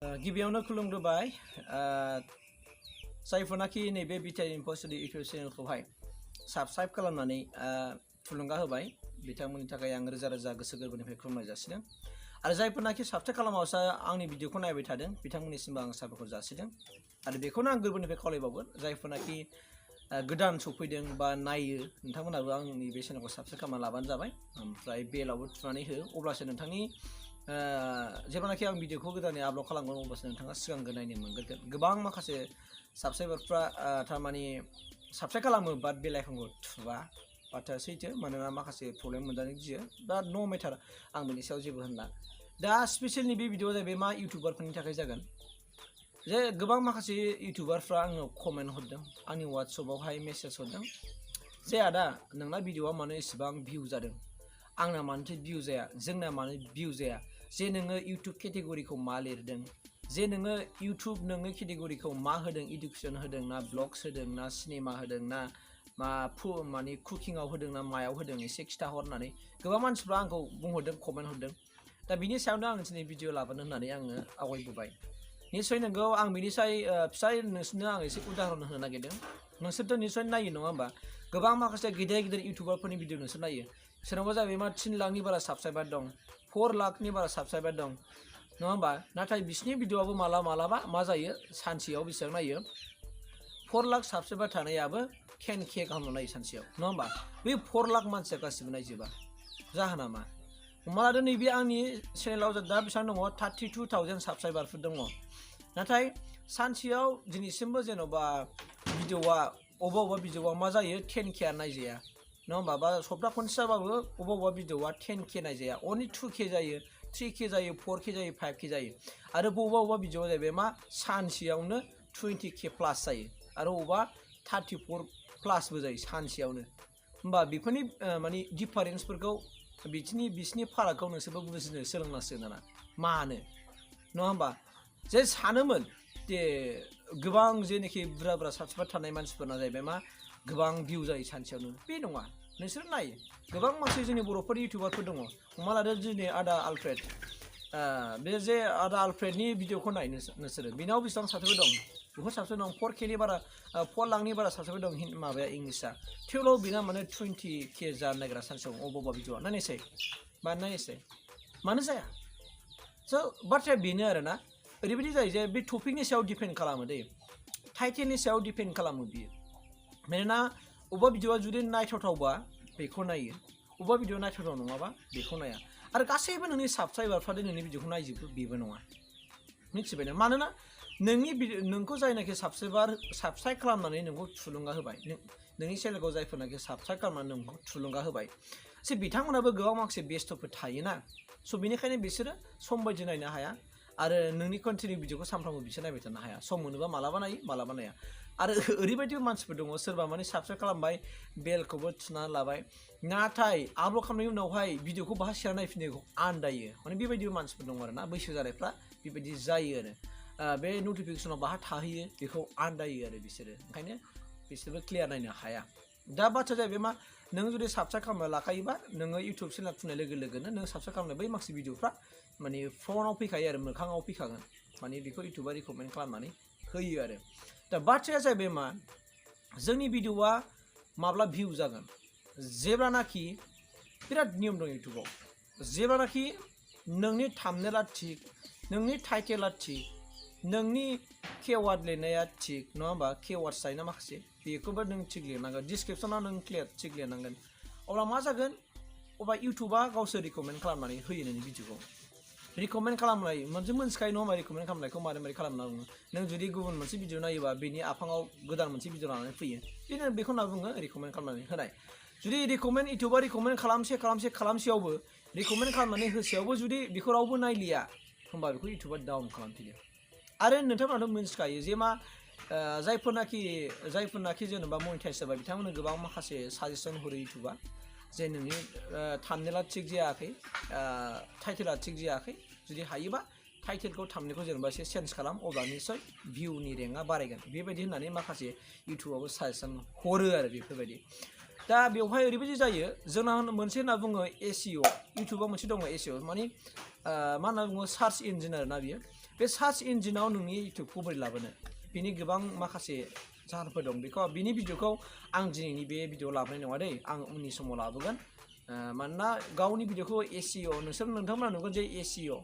गिबियावनो खुलुमग्रोबाय जायफोरनाखि नैबे बिटाइ इम्प'स्टडि इउटिउब चेनेलखौहाय साबस्क्राइब खालामनानै थुलुंगा होबाय बिथांमोननि थाखाय आं रोजा रोजा गोसो गोरबोनिफ्राय खुलुमनाय जासिदों आरो जायफोरनाखि साबस्क्राइब खालामालासे आंनि भिडिअखौ नायबाय थादों बिथांमोननिसिमबो आं साबायखर जासिदों आरो बेखौनो आं गोरबोनिफ्राय खावलायबावगोन जायफोरनाखि गोदान सफैदों बा नायो नोंथांमोनाबो आंनि बे चेनेलखौ साबस्क्राइब खालामना लाबानो जाबाय ओमफ्राय बेलावबो थुनानै हो अब्लासो नोंथांनि जेब्लानाखि आं भिडिअखौ गोदानै आपल'ड खालामगोन अब्लासो नोंथाङा सिगांग्रो नायनो मोनगोन गोबां माखासे साबस्क्राइबारफ्रा थारमाने साबस्क्राइब खालामो बाट बेल आइकनखौ थुवा बाथ्राया सैथो मानोना माखासे प्रब्लेम मोनजानो गियो दा नो मेटार आं बेनि सायाव जेबो होनला दा स्पेसियेलि बे भिडिअआ जाहैबाय मा इउटुबारफोरनि थाखाय जागोन जे गोबां माखासे इउटुबारफ्रा आंनाव कमेन्ट हरदों आंनि वाट्सएपआवहाय मेसेज हरदों जे आदा नोंना भिडिअआ मानो इसेबां भिउ जादों आंना मानोथो भिउ जाया जोंना मानो भिउ जाया जे नोङो इउटुब केटेगरिखौ मा लिरदों जे नोङो इउटुब नोङो केटेगरिखौ मा होदों इडुकेसन होदों ना ब्लग्स होदों ना सिनेमा होदों ना मा माने कुकिंआव होदों ना मायाव होदों एसे खिथाहर होननानै गोबां मानसिफ्रा आंखौ बुंहरदों कमेन्ट हरदों दा बिनि सायावनो आं दिनै भिडिअ लाबोनो होननानै आङो आवगायबोबाय निस्सय नोंगौ आं बिनिसाय फिसा नोंसोरनो आं एसे उदाहरन होनो नागिरदों नोंसोरथ' निस्सय नायो नङा होमबा गोबां माखासे गिदिर गिदिर इउटुबारफोरनि भिडिअ नोंसोर नायो सोरनावबा जाहैबाय मा 3 लाखनि बारा साबस्क्राइबार दं 4 लाखनि बारा साबस्क्राइबार दं नङा होमबा नाथाय बिसिनि भिडिअआबो मालाबा मा जायो सानसेयाव बेसेबां नायो 4 लाख साबस्क्राइबार थानायाबो 10K गाहामल' नायो सानसेयाव नङा होमबा बे 4 लाख मानसिया गासिबो नायजोबा जाहोना मा हमना लादो नैबे आंनि चेनेलाव दा बेसेबां दङ 32,000 साबस्क्राइबारफोर दङ नाथाय सानसेयाव दिनैसिमबो जेन'बा भिडिअआ अबेबा भिडिअआ मा जायो 10K नायजाया नङा होमबा बा सप्ता खनसे जाबाबो अबेबा भिडिअआ 10K नायजाया अनलि 2K जायो 3K जायो 4K जायो 5K जायो आरो बबेबा भिडिअआ जाहैबाय मा सानसेयावनो 20K प्लास जायो आरो अबेबा 34 प्लासबो जायो सानसेयावनो होमबा बेफोरनि माने डिफारेन्सफोरखौ बिसिनि फारागखौ नोंसोरबो बुजिनो सोलोंनांसिगोन दाना मानो नङा होमबा जे सानोमोन जे गोबां जेनाखि बुरजा साबस्क्राइबार थानाय मानसिफोरना जाहैबाय मा गोबां भिउ जायो सानसेयावनो बे नङा नोंसोर नायो गोबां माखासे जोंनि बर'फोरनि इउटुबारफोर दङ हमना लादो दिनै आदा आलफ्रेड बे जे आदा आलफ्रेडनि भिडिअखौ नाय नोंसोरो बेनाव बेसेबां साबस्क्राइबार दं बहुत साबस्क्राइबार दं 4Kनि बारा 4 लाखनि बारा साबस्क्राइबार दं माबाया इंलिशआ थेवब्लाबो बेना माने 20K जानो नागिरा सानसेयाव अबेबा भिडिअआ नायनोसै मानो जाया स' बाथ्राया बेनो आरोना ओरैबायदि जायो जे बे टपिकनि सायाव डिपेन्ड खालामो दे टाइटेलनि सायाव डिपेन्ड खालामो बियो मानोना अबेबा भिडिअआ जुदि नायथावथावबा बेखौ नायो अबेबा भिडिअ नायथावथाव नङाबा बेखौ नाया आरो गासैबो नोंनि साबस्क्राइबारफ्रा नोंनि भिडिअखौ नायजोबो बेबो नङा मिथिबायना मानोना नोंखौ जायनाखि साबस्क्राइब खालामनानै नोंखौ थुलुंगा होबाय नोंनि चेनेलखौ जायफोरनाखि साबस्क्राइब खालामनानै नोंखौ थुलुंगा होबाय जे बिथांमोनाबो गोबां माखासे बेस्थ'फोर थायोना स' बेनिखायनो बिसोरो सम बायदि नायनो हाया आरो नोंनि कन्टिनिउ भिडिअखौ सानफ्रामबो बिसोर नायबाय थानो हाया सम मोनोबा मालाबा नायो मालाबा नाया आरो ओरैबायदि मानसिफोर दङ सोरबा माने साबस्क्राइब खालामबाय बेलखौबो थुनानै लाबाय नाथाय आपल'ड खालामनायनि उनावहाय भिडिअखौ बाहा शेयार नायफिननायखौ आन्दायो माने बेबायदिबो मानसिफोर दङ आरोना बैसो जानायफ्रा बेबायदि जायो आरो बे नटिफिकेसनाव बाहा थाहैयो बेखौ आन्दायो आरो बिसोरो ओंखायनो बिसोरबो क्लियार नायनो हाया दा बाथ्राया जाहैबाय मा नों जुदि साबस्क्राइब खालामना लाखायोबा नोङो इउटुब चेनेल खुलिनाय लोगो लोगोनो नों साबस्क्राइब खालामनाय बै माखासे भिडिअफ्रा माने फनाव फैखायो आरो मोखाङाव फैखागोन माने बेखौ इउटुबा रिकमेन्ड खालामनानै होयो आरो दा बाथ्राया जाहैबाय मा जोंनि भिडिअआ माब्ला भिउ जागोन जेब्लानाखि बिराद नियम दं इउटुबाव जेब्लानाखि नोंनि थाम्बनेला थिग नोंनि टाइटेला थिग नोंनि केवार्ड लिरनाया थिग नङा होमबा केवार्डस थायोना माखासे बेखौबो नों थिग लिरनांगोन डिसक्रिपसनाव नों थिग लिरनांगोन अब्ला मा जागोन अब्ला इउटुबा गावसोर रिकमेन्ड खालामनानै होयो नोंनि भिडिअखौ रिकमेन्ड खालामनाय मोनसे मोनथिखायो नङा होमबा रिकमेन्ड खालामनायखौ मारै खालामनांगौ नों जुदि गुबुन मोनसे भिडिअ नायोबा बेनि आफाङाव गोदान मोनसे भिडिअ लानानै फैयो बेखौ होनना बुङो रिकमेन्ड खालामनानै होनाय जुदि इउटुबा रिकमेन्ड खालामसेयावबो रिकमेन्ड खालामनानै होसेयावबो जुदि बेखौ रावबो नायलिया होमबा बेखौ इउटुबा डाउन खालामफिनो आरो नोंथांमोनाथ' मिन्थिखायो जे मा जायफोरनाखि जेनेबा मनिटाइज जाबाय बिथांमोननो गोबां माखासे साजेसन हरो इउटुबा जे नोंनि थाम्बनेला थिग जायाखै टाइटेला थिग जायाखै जुदि हायोबा टाइटेलखौ थाम्बनेलखौ जेनेबा एसे चेन्ज खालाम अब्ला निस्सय भिउनि रेंकआ बारायगोन बेबायदि होननानै माखासे इउटुबावबो साजेसन हरो आरो बेफोरबायदि दा बेवहाय ओरैबायदि जायो जोंना मोनसे होनना बुङो एसिअ इउटुबाव मोनसे दङ एसिअ माने मा होनना बुङो सार्च इन्जिन आरोना बियो बे सार्च इन्जिनाव नोंनि इउटुबखौ बोरै लाबोनो बिनि गोबां माखासे जाहोनफोर दं बेखौ बिनि भिडिअखौ आं दिनैनि बे भिडिअ लाबोनाय नङा दै आं उननि समाव लाबोगोन मानोना गावनि भिडिअखौ एसइअ नोंथांमोना नुगोन जे एसइअ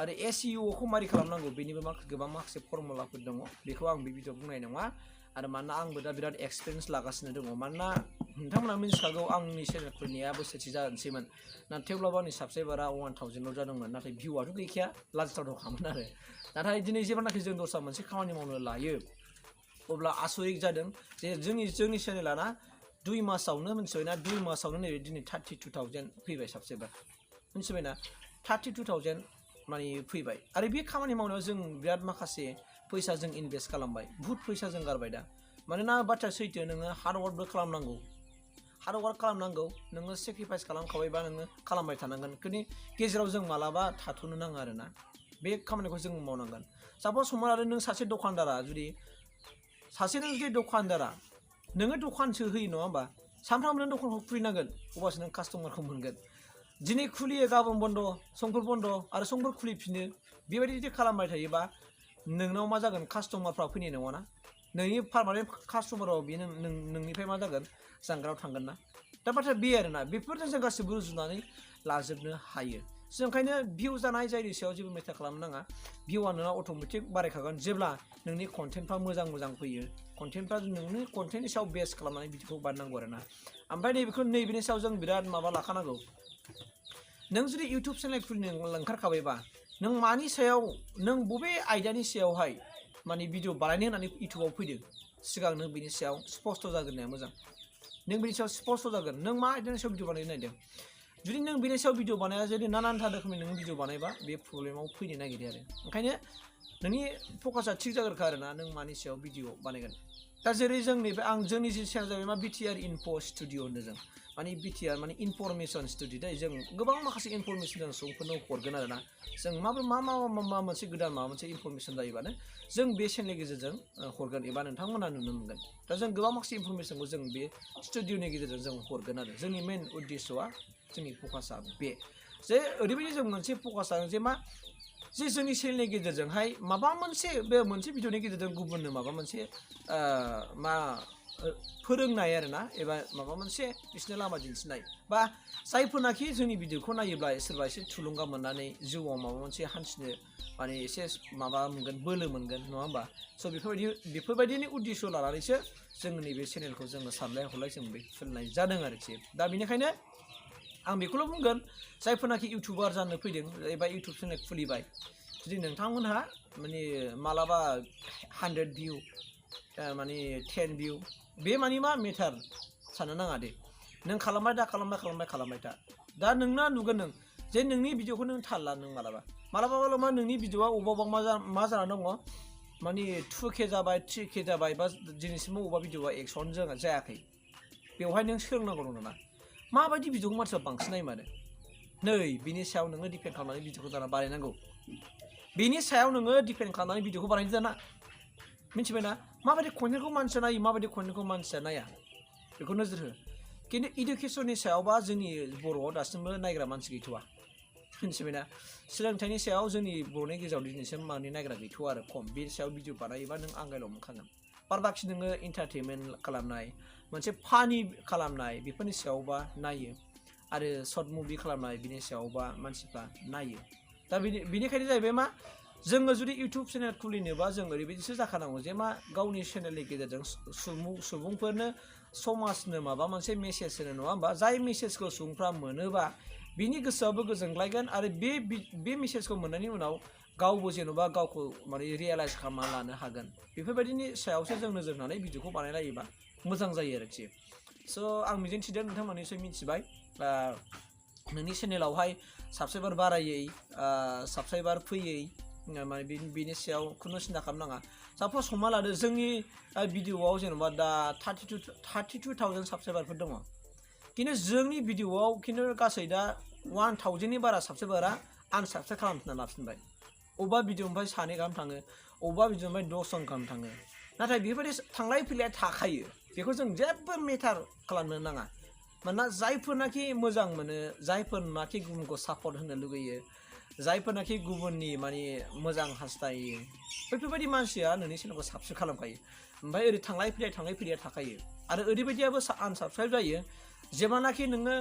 आरो एसइअखौ मारै खालामनांगौ बेनिबो गोबां माखासे फर्मुलाफोर दङ बेखौ आं बे भिडिअ बुंनाय नङा आरो मानोना आंबो दा बिराद एक्सपिरियेन्स लागासिनो दङ मानोना नोंथांमोना मिथिखागौ आंनि चेनेलफोरनिया बोसोरसे जागोनसैमोन थेवब्लाबो आंनि साबस्क्राइबारा 1000ल' जादोंमोन नाथाय भिउआथ' गैखाया लाजिथावथावखामोन आरो नाथाय दिनै जेब्लानाखि जों दस्रा मोनसे खामानि मावनो लायो अब्ला आसरित जादों जे जोंनि चेनेला ना 2 मासावनो मिथिबायना 2 मासावनो नैबे दिनै 32,000 फैबाय साबस्क्राइबार मिथिबायना 32,000 माने फैबाय आरो बे खामानि मावनायाव जों बिराद माखासे फैसा जों इनभेस्ट खालामबाय बहुत फैसा जों गारबाय दा मानोना बाथ्राया सैथो नोङो हार्डवर्कबो खालामनांगौ हार्डवर्क खालामनांगौ नोङो सेक्रिफाइस खालामखाबायबा नोङो खालामबाय थानांगोन खिन्थु गेजेराव जों मालाबा थाथ'नो नाङा आरोना बे खामानिखौ जों मावनांगोन सापस हमना लादो नों सासे दखानदारा जुदि दखानदारा नोङो दखानसो होयो नङा होमबा सानफ्रामबो नों दखानखौ खुलिनांगोन अब्लासो नों कास्टमारखौ मोनगोन दिनै खुलियो गाबोन बन्द समफोर बन्द आरो समफोर खुलिफिनो बेबायदि जुदि खालामबाय थायोबा नोंनाव मा जागोन कास्टमारफ्रा फैनाय नङाना नोंनि पारमानेन्ट कास्टमाराव बे नोंनिफ्राय मा जागोन जानगाराव थांगोन ना दा बाथ्राया बे आरोना बेफोरजों जों गासिबो रुजुनानै लाजोबनो हायो जों ओंखायनो भिउ जानाय जायनि सायाव जेबो मेटार खालामनो नाङा भिउआ नोंना अट'मेटिक बारायखागोन जेब्ला नोंनि कन्टेन्टफ्रा मोजां फैयो कन्टेन्टफ्रा नोंनि कन्टेन्टनि सायाव बेस खालामनानै भिडिअखौ बानायनांगौ आरोना ओमफ्राय नैबेनि सायाव जों बिराद माबा लाखानांगौ नों जुदि इउटुब चेनेल खुलिनो ओंखारखाबायबा नों मानि सायाव नों बबे आयदानि सायावहाय माने भिडिअ बानायनो होननानै इउटुबाव फैदों सिगां नों बिनि सायाव स्पष्ट जाग्रोनाया मोजां नों बिनि सायाव स्पष्ट जागोन नों मा आयदानि सायाव भिडिअ बानायनो नागिरदों जुदि नों बिनि सायाव भिडिअ बानाया जुदि नानानथा रोखोमनि नों भिडिअ बानायबा बे प्रब्लेमाव फैनो नागिरो आरो ओंखायनो नोंनि फकासा थिग जाग्रोखा आरोना नों मानि सायाव भिडिअ बानायगोन दा जेरै जोंनि जि चेनेल जाबाय मा बिटिआर इनफ' स्टुडिअ होनो जों माने बिटिआर माने इनफरमेसन स्टुडिअ दा जों गोबां माखासे इनफरमेसन जों सुबुंफोरनो हरगोन आरोना जों मा मोनसे गोदान माबा मोनसे इनफरमेसन जायोबानो जों बे चेनेलनि गेजेरजों हरगोन एबा नोंथांमोना नुनो मोनगोन दा जों गोबां माखासे इनफरमेसनखौ जों बे स्टुडिअनि गेजेरजों जों हरगोन आरो जोंनि मेन उद्देश्यआ जोंनि फकासा बे जे ओरैबायदि जों मोनसे फकासा जे मा जे जोंनि चेनेलनि गेजेरजोंहाय माबा मोनसे बे मोनसे भिडिअनि गेजेरजों गुबुननो माबा मोनसे फोरोंनाय आरोना एबा माबा मोनसे बिसोरनो लामा दिन्थिनाय बा जायफोरनाखि जोंनि भिडिअखौ नायोब्ला सोरबा एसे थुलुंगा मोननानै जिउआव माबा मोनसे हान्थिनो माने एसे माबा मोनगोन बोलो मोनगोन नङा होमबा स' बेफोरबायदिनि उद्देश्य लानानैसो जों नैबे चेनेलखौ जोङो सानलाय हलाय जों बे खुलिनाय जादों आरोखि दा बेनिखायनो आं बेखौल' बुंगोन जायफोरनाखि इउटुबार जानो फैदों एबा इउटुब चेनेल खुलिबाय जुदि नोंथांमोनहा माने मालाबा 100 भिउ माने 10 भिउ बे माने मा मेटार साननो नाङा दे नों खालामबाय था दा नोंना नुगोन नों जे नोंनि भिडिअखौ नों थालला नों मालाबा मा नोंनि भिडिअआ अबेबा मा जाना दङ माने 2K जाबाय 3K जाबाय बा दिनैसिम अबेबा भिडिअआ एक्सन जायाखै बेवहाय नों सोलोंनांगौ दं नामा माबायदि भिडिअखौ मानसिया बांसिन नायो मानो नै बिनि सायाव नोङो डिपेन्ड खालामनानै भिडिअखौ दाना बानायनांगौ बिनि सायाव नोङो डिपेन्ड खालामनानै भिडिअखौ बानायनो दाना मिथिबायना माबायदि कन्टेन्टखौ मानसिया नायो माबायदि कन्टेन्टखौ मानसिया नाया बेखौ नोजोर हो खिन्थु इडुकेसननि सायावबा जोंनि बर'आव दासिमबो नायग्रा मानसि गैथ'वा मिथिबायना सोलोंथाइनि सायाव जोंनि बर'नि गेजेराव दिनैसिम माने नायग्रा गैथ'वा आरो खम बे सायाव भिडिअ बानायोबा नों आंगायल' मोनखागोन बारबाखि नोङो इन्टारटेनमेन्ट खालामनाय मोनसे फानि खालामनाय बेफोरनि सायावबा नायो आरो सर्ट मुभि खालामनाय बिनि सायावबा मानसिफ्रा नायो दा बेनिखायनो जाहैबाय मा जोङो जुदि इउटुब चेनेल खुलिनोबा जों ओरैबायदिसो जाखानांगौ जे मा गावनि चेनेलनि गेजेरजों सुबुंफोरनो समाजनो माबा मोनसे मेसेज होनो नङा होमबा जाय मेसेजखौ सुबुंफ्रा मोनोबा बिनि गोसोआबो गोजोनग्लायगोन आरो बे मेसेजखौ मोननायनि उनाव गावबो जेन'बा गावखौ माने रियेलाइज खालामना लानो हागोन बेफोरबायदिनि सायावसो जों नोजोर होनानै भिडिअखौ बानायलायोबा मोजां जायो आरोखि स' आं मिजिंथिदों नोंथांमोननिसिम मिथिबाय नोंनि चेनेलावहाय साबस्क्राइबार बारायै साबस्क्राइबार फैयै माने बिनि सायाव खुनु सिन्था खालामनाङा सापस हमना लादो जोंनि भिडिअआव जेन'बा दा 32,000 साबस्क्राइबारफोर दङ खिन्थु जोंनि भिडिअआव खिन्थु गासै दा 1000नि बारा साबस्क्राइबारा आनसाबस्क्राइब खालामफिनना लाफिनबाय अबेबा भिडिअनिफ्राय 2 गाहाम थाङो अबेबा भिडिअनिफ्राय 10 जन गाहाम थाङो नाथाय बेफोरबायदि थांलाय फैलाय थाखायो बेखौ जों जेबो मेटार खालामनो नाङा मानोना जायफोरनाखि मोजां मोनो जायफोरनाखि गुबुनखौ सापर्ट होनो लुगैयो जायफोरनाखि गुबुननि माने मोजां हास्थायो बैफोरबायदि मानसिया नोंनि चेनेलखौ साबस्क्राइब खालामखायो ओमफ्राय ओरै थांलाय फैलाया थाखायो आरो ओरैबायदियाबो आनसाबस्क्राइब जायो जेब्लानाखि नोङो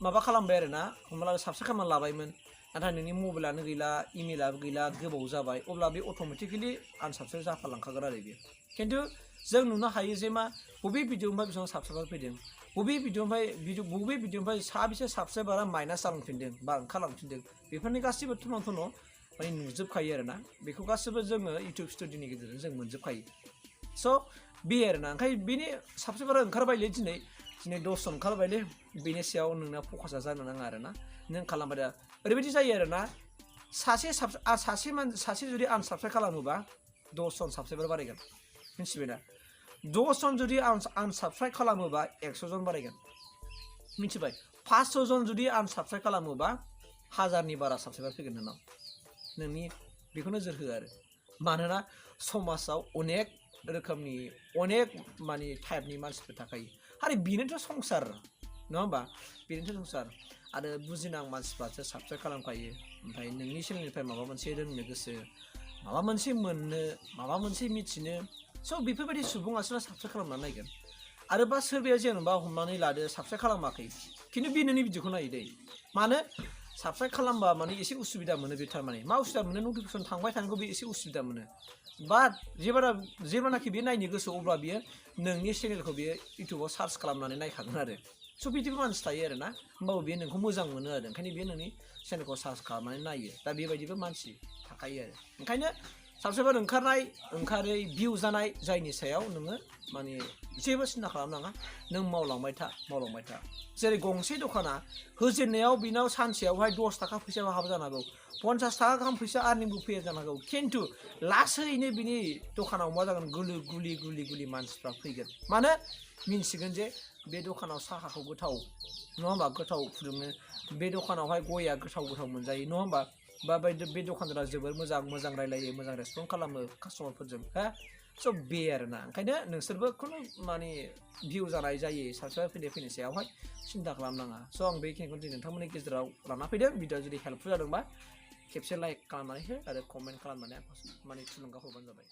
माबा खालामबाय आरो ना हमना ला साबस्क्राइब खालामना लाबायमोन नाथाय नोंनि मबाइलानो गैला इमेलाबो गैला गोबाव जाबाय अब्ला बे अट'मेटिकेलि आनसाबस्क्राइब जाफालांखागोन आरो बेयो खिन्थु जों नुनो हायो जे मा बबे भिडिअनिफ्राय बेसेबां साबस्क्राइबार फैदों बबे भिडिअनिफ्राय साबेसे साबस्क्राइबारा माइनास जालांफिनदों बा ओंखारलांफिनदों बेफोरनि गासिबो थुन' माने नुजोबखायो आरो ना बेखौ गासिबो जोङो इउटुब स्टुडिअनि गेजेरजों जों मोनजोबखायो स' बे आरो ना ओंखाय बेनि साबस्क्राइबारा ओंखारबायलै दिनै 10 जन ओंखारबायलै बेनि सायाव नोंना फकासा जानो नाङा आरो ना नों खालामबाय दा ओरैबायदि जायो आरो ना सासे जुदि आनसाबस्क्राइब खालामोबा 10 जन साबस्क्राइबार बारायगोन मिथिबाय दा 10 जन जुदि आनसाबस्क्राइब खालामोबा 100 जन बारायगोन मिथिबाय 500 जन जुदि आनसाबस्क्राइब खालामोबा 1000नि बारा साबस्क्राइबार फैगोन नोंनाव नोंनि बेखौ नोजोर हो आरो मानोना समाजाव अनेक रोखोमनि अनेक माने टाइपनि मानसिफोर थाखायो आरो बेनोथ' संसार नङा होमबा बेनोथ' संसार आरो बुजिनां मानसिफ्रासो साबस्क्राइब खालामखायो ओमफ्राय नोंनि चेनेलनिफ्राय माबा मोनसे रोंनो गोसो माबा मोनसे मोननो माबा मोनसे मिथिनो स' बेफोरबायदि सुबुङासो साबस्क्राइब खालामनानै नायगोन आरो बा सोरबाया जेनेबा हमनानै लादो साबस्क्राइब खालामाखै खिन्थु बे नोंनि भिडिअखौ नायो दै मानो साबस्क्राइब खालामबा माने एसे उसुबिदा मोनो बे थारमाने मा उसुबिदा मोनो नटिफिकेसन थांबाय थानांगौ बे एसे उसुबिदा मोनो बाट जेब्लानाखि बे नायनो गोसो अब्ला बियो नोंनि चेनेलखौ बियो इउटुबाव सार्च खालामनानै नायखागोन आरो स' बिदिबो मानसि थायो आरो ना होमबाबो बियो नोंखौ मोजां मोनो आरो ओंखायनो बियो नोंनि चेनेलखौ सार्च खालामनानै नायो दा बेबायदिबो मानसि थाखायो आरो ओंखायनो साबस्क्राइबार ओंखारै भिउ जानाय जायनि सायाव नोङो माने जेबो सिन्था खालामनाङा नों मावलांबाय था जेरै गंसे दखाना होजेननायाव बिनाव सानसेयावहाय 10 थाखा फैसाबो हाबो जानो हागौ 50 थाखा गाहाम फैसा आर्निंबो फैया जानो हागौ खिन्थु लासैनो बिनि दखानाव मा जागोन गुलि मानसिफ्रा फैगोन मानो मिन्थिगोन जे बे दखानाव साहाखौ गोथाव नङा होमबा गोथाव फुदुङो बे दखानावहाय गया गोथाव मोनजायो नङा होमबा बे दखानदारा जोबोर मोजां रायलायो मोजां रेसपन्ड खालामो कास्टमारफोरजों हा स' बे आरोना ओंखायनो नोंसोरबो खुनु माने भिउ जानाय जायो साबस्क्राइबार फैनाय सायावहाय सिन्था खालामनाङा स' आं बेखिनिखौ दिनै नोंथांमोननि गेजेराव लाना फैदों भिडिअ जुदि हेल्पफुल जादोंबा खेबसे लाइक खालामनानै हो आरो कमेन्ट खालामनानै आंखौ माने थुलुंगा हरबानो जाबाय